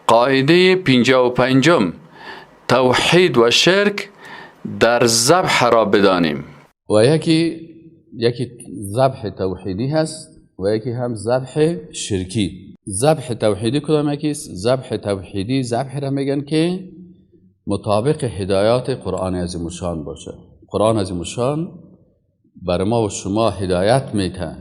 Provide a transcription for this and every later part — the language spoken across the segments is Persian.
قاعده 55، توحید و شرک در ذبح را بدانیم. و یکی ذبح توحیدی هست و یکی هم ذبح شرکی. ذبح توحیدی کدام یکی است؟ ذبح توحیدی ذبح را میگن که مطابق هدایات قرآن عظیم الشان باشه. قرآن عظیم الشان برای ما و شما هدایت میده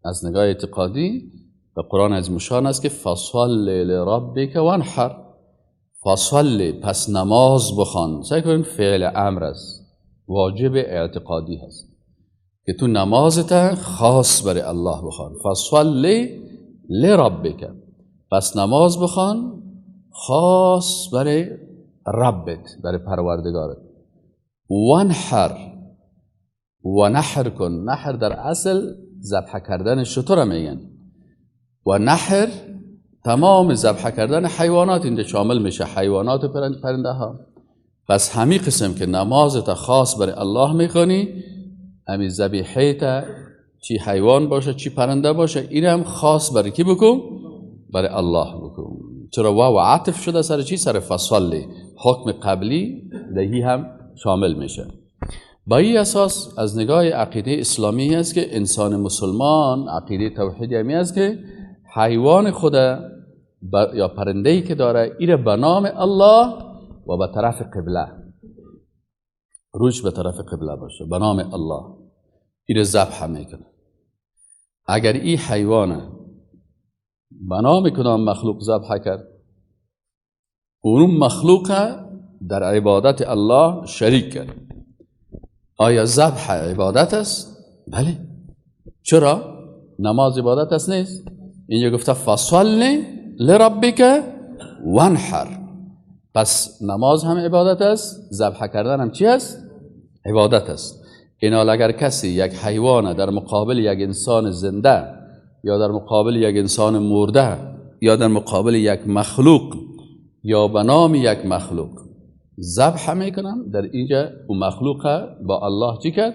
از نگاه اعتقادی، و قرآن عظیم الشان است که فصل لربک وانحر. فصل، پس نماز بخوان. سعی کنیم فعل امر است، واجب اعتقادی هست که تو نمازت خاص برای الله بخوان. فصل لربک، پس نماز بخوان خاص برای ربت، برای پروردگارت. وانحر، و نحر کن. نحر در اصل ذبح کردن شتر میگن، و نحر تمام ذبح کردن حیوانات اینجا شامل میشه، حیوانات و پرنده ها. پس همین قسم که نمازت خاص برای الله میخونی، همین ذبیحه تا چی حیوان باشه چی پرنده باشه، این هم خاص برای کی بکن؟ برای الله بکن. چرا واو عطف شده سر چی؟ سر فصلی، حکم قبلی دهی هم شامل میشه. با این اساس از نگاه عقیده اسلامی است که انسان مسلمان، عقیده توحیدی همی است که حیوان خود یا پرنده‌ای که داره ایره به نام الله و به طرف قبله، روش به طرف قبله باشه، به نام الله ایره ذبح میکنه. اگر این حیوان به نام کدام مخلوق ذبح کرد، اون مخلوق در عبادت الله شریک کرد. آیا ذبح عبادت است؟ بله. چرا؟ نماز عبادت است نیست؟ اینجا گفته فصل لربک وانحر. پس نماز هم عبادت است، ذبح کردن هم چی است؟ عبادت است. اینال اگر کسی یک حیوان در مقابل یک انسان زنده یا در مقابل یک انسان مرده یا در مقابل یک مخلوق یا به نام یک مخلوق ذبح میکنم، در اینجا او مخلوق با الله چی کرد؟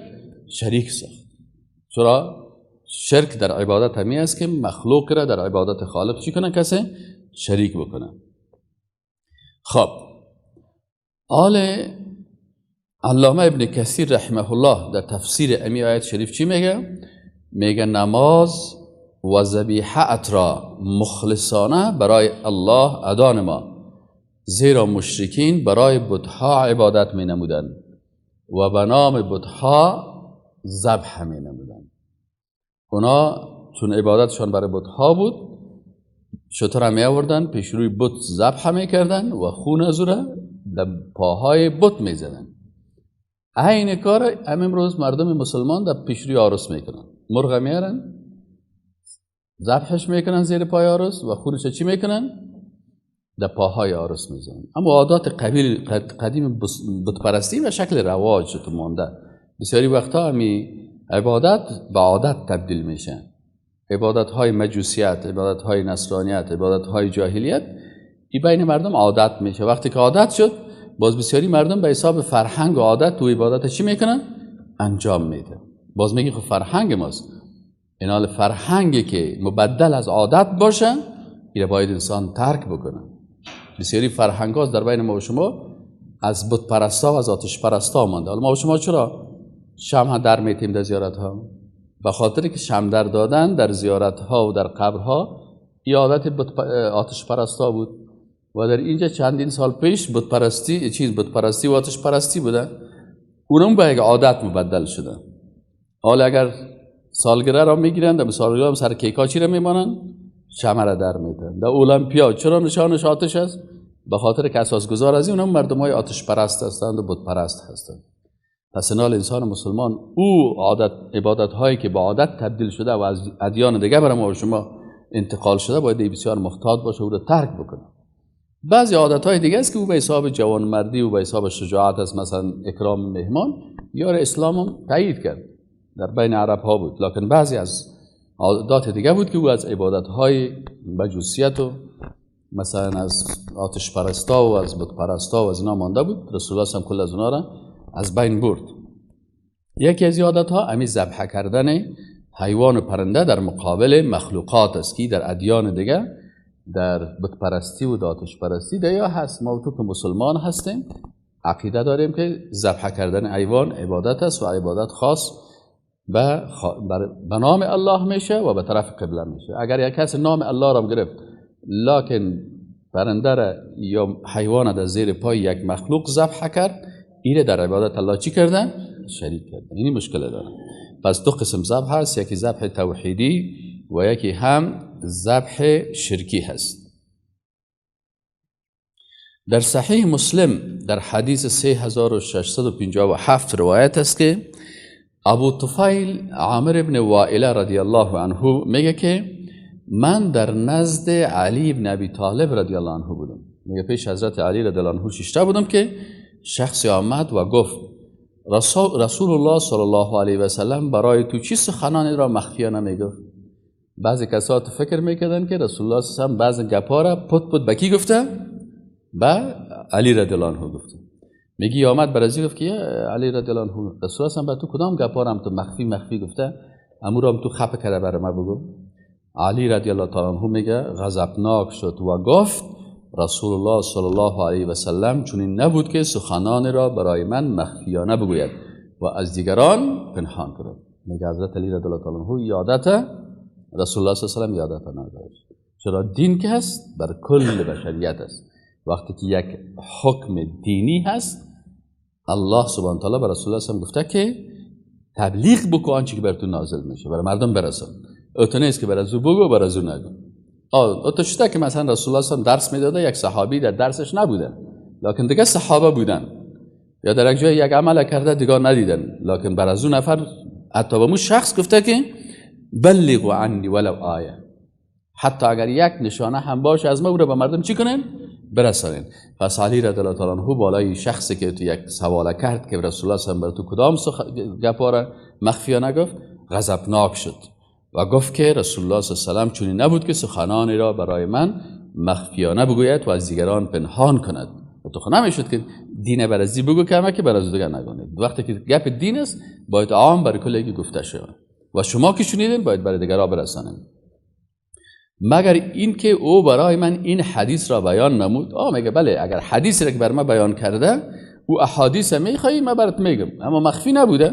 شریک ساخت. چرا؟ شرک در عبادت همی است که مخلوق را در عبادت خالق چی کنه؟ کسی شریک بکنه. خب آل علامه ابن کثیر رحمه الله در تفسیر امی آیت شریف چی میگه؟ میگه نماز و ذبیحه را مخلصانه برای الله ادا نما، زیرا مشرکین برای بتها عبادت می نمودند و به نام بتها ذبح می نمودند. اونا چون عبادتشان برای بتها بود، شتر می آوردن پیش روی بت ذبح می کردن و خون از او را در پاهای بت می زدن. عین کار هم امروز مردم مسلمان در پیش روی عروس میکنن. مرغ میارن ذبحش میکنن زیر پای عروس و خونش چی میکنن؟ در پاهای عروس میزنن. اما عادات قدیم بتپرستی و شکل رواج تو مانده. بسیاری وقتا همی عبادت به عادت تبدیل میشه. عبادت های مجوسیت، عبادت های نصرانیت، عبادت های جاهلیت این بین مردم عادت میشه. وقتی که عادت شد، باز بسیاری مردم به حساب فرهنگ و عادت تو عبادت چی میکنن؟ انجام میده. باز میگه خب فرهنگ ماست. اینال فرهنگی که مبدل از عادت باشه، این باید انسان ترک بکنه. بسیاری فرهنگ ها در بین ما و شما از بت پرستا و از آتش پرستا مانده. حالا ما و شما چرا شمع در میتیم در زیارت ها؟ به خاطر که شمع در دادن در زیارت ها و در قبرها این عادت آتش پرستا بود و در اینجا چندین سال پیش بت پرستی چیز بت پرستی و آتش پرستی بوده، اونم به یک عادت مبدل شده. حالا اگر سالگره را میگیرن، در سالگره هم سر کیکا چی را میمانن؟ شمع را در میتن. در المپیا چرا نشانش آتش است؟ به خاطر که اساسگذار از این اونم مردم های آتش پرست هستند و بت پرست هستند. پس اینال انسان مسلمان او عادت عبادت هایی که با عادت تبدیل شده و از ادیان دیگه برای ما و شما انتقال شده، باید بسیار محتاط باشه او را ترک بکنه. بعضی عادت های دیگه است که او به حساب جوانمردی و به حساب شجاعت است، مثلا اکرام مهمان، یار اسلام هم تایید کرد، در بین عرب ها بود. لکن بعضی از عادات دیگه بود که او از عبادت های مجوسیت و مثلا از آتش پرستا و از بت پرستا و از اینا مانده بود. رسول الله هم کل از اونا را از بین برد. یکی از عادت ها امی ذبح کردن حیوان و پرنده در مقابل مخلوقات است که در ادیان دیگه در بت پرستی و آتش پرستی دیا هست. ما تو که مسلمان هستیم عقیده داریم که ذبح کردن حیوان عبادت است و عبادت خاص به نام الله میشه و به طرف قبله میشه. اگر یک کس نام الله را گرفت لکن پرنده را یا حیوان در زیر پای یک مخلوق ذبح کرد، ایره در عبادت الله چی کردن؟ شریک کردن. اینی مشکل داره. پس دو قسم ذبح هست، یکی ذبح توحیدی و یکی هم ذبح شرکی هست. در صحیح مسلم در حدیث 3657 روایت است که ابو طفیل عامر ابن وائله رضی الله عنه میگه که من در نزد علی ابن ابی طالب رضی الله عنه بودم. میگه پیش حضرت علی رضی الله عنه ششته بودم که شخصی آمد و گفت رسول الله صلی الله علیه و سلم برای تو چی سخنانی را مخفیانه میگفت؟ بعضی کسات فکر میکردن که رسول الله صلی الله علیه و سلم بعضی گپا را پت پت به کی گفته؟ به علی رضی الله عنه گفته. میگی آمد برازی گفت که علی رضی الله عنه رسول الله به تو کدام گپا را تو مخفی مخفی گفته؟ امو را تو خفه کرده برای ما بگو. علی رضی الله تعالی عنه میگه غضبناک شد و گفت رسول الله صلی الله علیه و سلم چنین نبود که سخنان را برای من مخفیانه بگوید و از دیگران پنهان کند. میگه حضرت علی رضی الله تعالی عنه یادت رسول الله صلی الله علیه و سلم یادت نداشت. چرا دین که هست بر کل بشریت است. وقتی که یک حکم دینی هست الله سبحانه و تعالی بر رسول الله صلی الله علیه و سلم گفته که تبلیغ بکن آنچه که بر تو نازل میشه، برای مردم برسان. او نیست که بر از او بگو بر از او نگو. او شده که مثلا رسول الله صلی الله علیه و درس میداده، یک صحابی در درسش نبوده لکن دیگه صحابه بودن، یا در یک جای یک عمل کرده دیگه ندیدن، لکن بر از او نفر حتی به مو شخص گفته که بلغوا عنی ولو آیه، حتی اگر یک نشانه هم باشه از ما او را به مردم چی کنن؟ برسانین. پس علی رضی الله تعالی عنه بالای شخصی که تو یک سوال کرد که رسول الله صلی الله علیه و بر تو کدام گپا را مخفیانه گفت، غضبناک شد و گفت که رسول الله صلی الله علیه و سلم چنین نبود که سخنانی را برای من مخفیانه بگوید و از دیگران پنهان کند. و تو خو نمیشد که دین بر از بگو که که بر از دیگر نگونه. وقتی که گپ دین است باید عام برای کل یکی گفته شود و شما که شنیدین باید برای دیگران برسانید. مگر اینکه او برای من این حدیث را بیان نمود. میگه بله اگر حدیثی را که بر من بیان کرده او احادیث میخوایی من برات میگم، اما مخفی نبوده،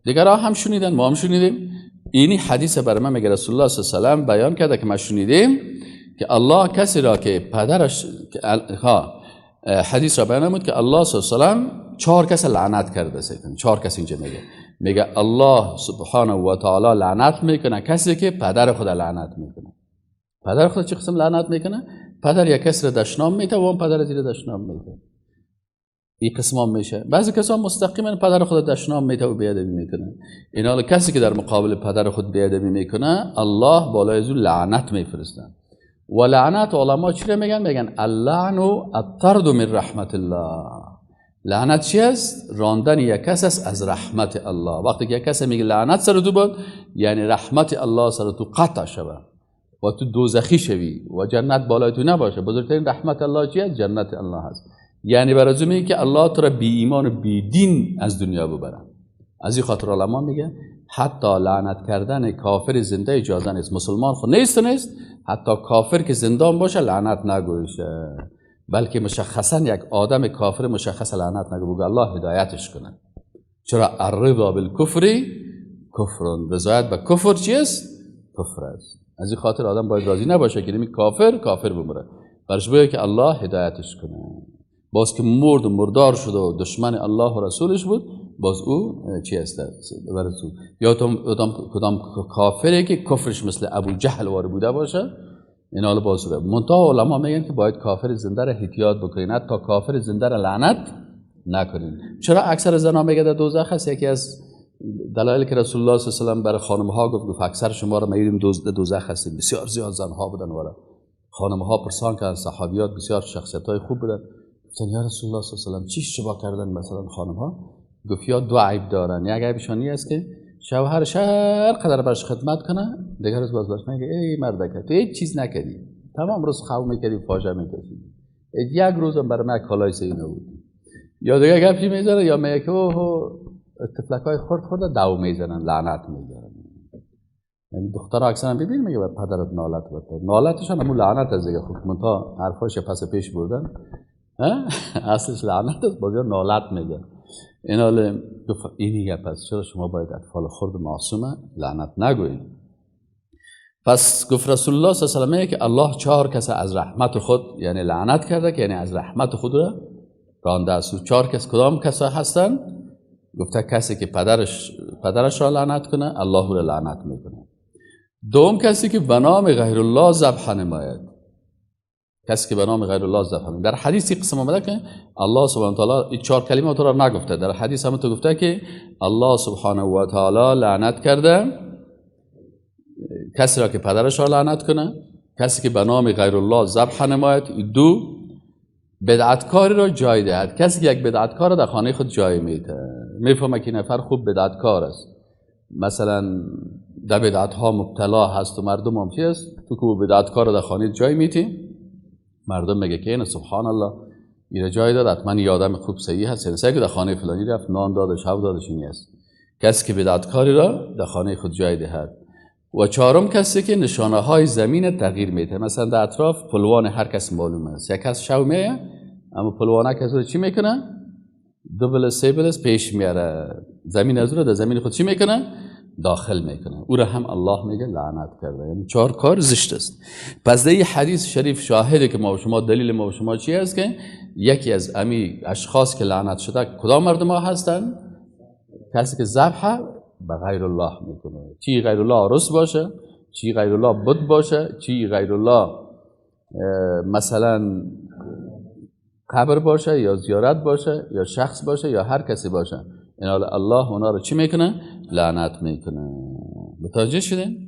دیگران هم شنیدن ما هم شنیدیم. اینی حدیث بر من میگه رسول الله صلی الله علیه و سلم بیان کرده که ما شنیدیم که الله کسی را که پدرش حدیث را بیان نمود که الله صلی الله علیه و سلم 4 کس لعنت کرده. سیتن 4 کس اینجا میگه الله سبحانه و تعالی لعنت میکنه کسی که پدر خود لعنت میکنه. پدر خود چه قسم لعنت میکنه؟ پدر یک کس را دشنام میده و اون پدر زیر دشنام میده. این قسم هم میشه. بعضی کسان مستقیما پدر خود دشنام میده و بیادبی میکنه. این حال کسی که در مقابل پدر خود بیادبی میکنه الله بالای از او لعنت میفرسته. و لعنت علما چی میگن؟ میگن اللعن الطرد من رحمت الله. لعنت چی است؟ راندن یک کس است از رحمت الله. وقتی که یک کس میگه لعنت سر تو باد، یعنی رحمت الله سر تو قطع شود و تو دوزخی شوی و جنت بالای تو نباشه. بزرگترین رحمت الله چی است؟ جنت الله هست. یعنی برای میگه که الله تو را بی ایمان و بی دین از دنیا ببره. از این خاطر علما میگه حتی لعنت کردن کافر زنده اجازه نیست. مسلمان خود نیست، حتی کافر که زندان باشه لعنت نگویشه، بلکه مشخصا یک آدم کافر مشخص لعنت نگو، بگو الله هدایتش کنه. چرا الرضا بالکفر کفر، رضایت به کفر چیست؟ کفر است. از این خاطر آدم باید راضی نباشه که نمی کافر کافر بمره، برش بگه که الله هدایتش کنه. باز که مرد و مردار شد و دشمن الله و رسولش بود، باز او چی است؟ یا کدام کافری که کفرش مثل ابو جهل وار بوده باشه، این حال باز رو. منتها علما میگن که باید کافر زنده را احتیاط بکنین، تا کافر زنده را لعنت نکنین. چرا اکثر زنا میگه در دوزخ هست؟ یکی از دلایل که رسول الله صلی الله علیه و سلم برای خانم ها گفت اکثر شما را میدیم دوزخ هستیم. بسیار زیاد زن ها بودن ولی خانم ها پرسان کردن، صحابیات بسیار شخصیت های خوب بودن، گفتن یا رسول الله صلی الله علیه و سلم چی اشتباه کردن مثلا خانم ها؟ گفت یا دو عیب دارن، یک عیبشان این است که شوهرش هر قدر برش خدمت کنه دیگر روز باز برش میگه ای مردکه تو هیچ چیز نکردی، تمام روز خو میکردی فاجعه میکشیدی، یک روزم برای من کالای سه نبود. یا دیگه گپی میزنه یا میگه که اوه طفلکای خرد خورده دو میزنن لعنت میگیرن. یعنی دختر اکثرا ببین میگه بر پدرت نالت بده، نالتشون همون لعنت از دیگه. خب منتها حرفاش پس پیش بردن، اصلش لعنت است، باز نالت میگه. این حال گفت این دیگه پس چرا شما باید اطفال خرد معصومه لعنت نگویید؟ پس گفت رسول الله صلی الله علیه و که الله 4 کس از رحمت خود یعنی لعنت کرده، که یعنی از رحمت خود را رانده است. 4 کس کدام کسا هستن؟ گفته کسی که پدرش را لعنت کنه الله را لعنت میکنه. دوم کسی که به نام غیر الله ذبح نماید، کسی که به نام غیر الله ذبح نماید. در حدیث قسم آمده که الله سبحانه و تعالی این 4 کلمه تو را نگفته، در حدیث هم تو گفته که الله سبحانه و تعالی لعنت کرده کسی را که پدرش را لعنت کنه، کسی که به نام غیر الله ذبح نماید. دو، بدعتکاری را جای دهد، کسی که یک بدعتکار را در خانه خود جای میده، میفهمه که نفر خوب بدعتکار است، مثلا در بدعت ها مبتلا هست و مردم هم چی است، تو که بدعتکار را در خانه جای میتی، مردم میگه که اینه سبحان الله ایره جای داد، حتما یه آدم خوب صحیح هست، یعنی که در خانه فلانی رفت نان دادش هو دادش این است. کسی که بدعتکاری را در خانه خود جای دهد. و چهارم کسی که نشانه های زمین تغییر میده، مثلا در اطراف پلوان هر کس معلوم است، یک کس شو میه اما پلوانه کس رو چی میکنه؟ 2 بلس 3 بلس پیش میاره، زمین از او رو در زمین خود چی میکنه؟ داخل میکنه. او را هم الله میگه لعنت کرده. یعنی 4 کار زشت است. پس در این حدیث شریف شاهده که ما و شما، دلیل ما و شما چی است؟ که یکی از امی اشخاص که لعنت شده کدام مردم ها هستند؟ کسی که ذبح به غیر الله میکنه، چی غیر الله عرس باشه، چی غیر الله بت باشه، چی غیر الله مثلا قبر باشه یا زیارت باشه یا شخص باشه یا هر کسی باشه، این حال الله اونا رو چی میکنه؟ لعنت میکنه. متوجه شدین؟